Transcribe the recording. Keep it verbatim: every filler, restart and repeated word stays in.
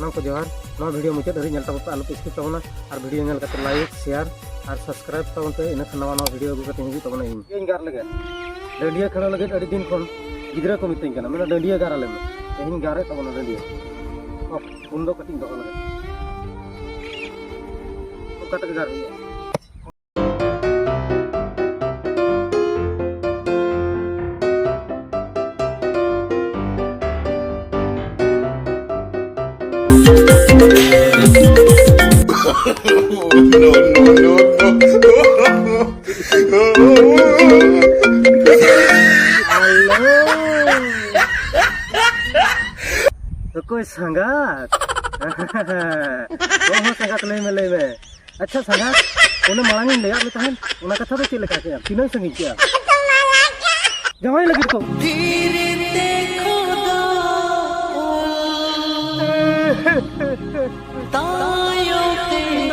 ᱥᱟᱱᱟᱢ ᱠᱚ ᱡᱚᱦᱟᱨ᱾ ᱱᱚᱣᱟ ᱵᱷᱤᱰᱤᱭᱳ ᱢᱩᱪᱟᱹᱫ ᱫᱷᱟᱹᱵᱤᱡ ᱧᱮᱞ ᱛᱟᱵᱚᱱ ᱯᱮ, ᱟᱞᱚ ᱯᱮ ᱥᱠᱤᱯ ᱛᱟᱵᱚᱱᱟ᱾ ᱟᱨ ᱵᱷᱤᱰᱤᱭᱳ ᱧᱮᱞ ᱠᱟᱛᱮ ᱞᱟᱭᱤᱠ, ᱥᱮᱭᱟᱨ ᱟᱨ ᱥᱟᱵᱥᱠᱨᱟᱭᱤᱵ ᱛᱟᱵᱚᱱ ᱯᱮ, ᱤᱱᱟᱹᱠᱷᱟᱱ ᱱᱟᱣᱟ ᱱᱟᱣᱟ ᱵᱷᱤᱰᱤᱭᱳ ᱟᱹᱜᱩ ᱠᱟᱛᱮ ᱦᱤᱡᱩᱜ ᱛᱟᱵᱚᱱᱟ ᱤᱧ᱾ ᱤᱧ ᱜᱟᱨ ᱞᱟᱹᱜᱤᱫ ᱰᱟᱹᱰᱤᱭᱟᱹ ᱠᱷᱮᱞᱳ ᱞᱟᱹᱜᱤᱫ ᱟᱹᱰᱤ ᱫᱤᱱ ᱠᱷᱚᱱ ᱜᱤᱫᱽᱨᱟᱹ ᱠᱚ ᱢᱤᱛᱟᱹᱧ ᱠᱟᱱᱟ, ᱢᱮᱱᱟ, "ᱰᱟᱹᱰᱤᱭᱟᱹ ᱜᱟᱨ ᱟᱞᱮ ᱢᱮ᱾" ᱛᱮᱦᱮᱧ ᱜᱟᱨᱮᱫ ᱛᱟᱵᱚᱱᱟ ᱰᱟᱹᱰᱤᱭᱟᱹ᱾ ᱚᱯᱷ, ᱯᱷᱳᱱ ᱫᱚ ᱠᱟᱹᱴᱤᱡ ᱫᱚᱦᱚ ᱞᱟᱹᱜᱤᱫ᱾ ᱚᱱᱠᱟ ᱛᱮᱜᱮ ᱜᱟᱨ ᱦᱩᱭᱩᱜᱼᱟ᱾ ᱚᱠᱚᱭ ᱥᱟᱸᱜᱟᱛ? ᱦᱚᱸ, ᱦᱚᱸ, ᱥᱟᱸᱜᱟᱛ, ᱞᱟᱹᱭ ᱢᱮ, ᱞᱟᱹᱭ ᱢᱮ᱾ ᱟᱪᱪᱷᱟ ᱥᱟᱸᱜᱟᱛ, ᱚᱱᱮ ᱢᱟᱲᱟᱝ ᱤᱧ ᱞᱟᱹᱭᱟᱫ ᱢᱮ ᱛᱟᱦᱮᱸᱫ, ᱚᱱᱟ ᱠᱟᱛᱷᱟ ᱫᱚ ᱪᱮᱫ ᱞᱮᱠᱟ ᱠᱮᱫᱼᱟᱢ? ᱛᱤᱱᱟᱹᱜ ᱥᱟᱺᱜᱤᱧ ᱠᱮᱫᱼᱟᱢ? ᱡᱟᱶᱟᱭ ᱞᱟᱹᱜᱤᱫ ᱠᱚ᱾ ᱛᱟᱭᱚᱢ ᱛᱮ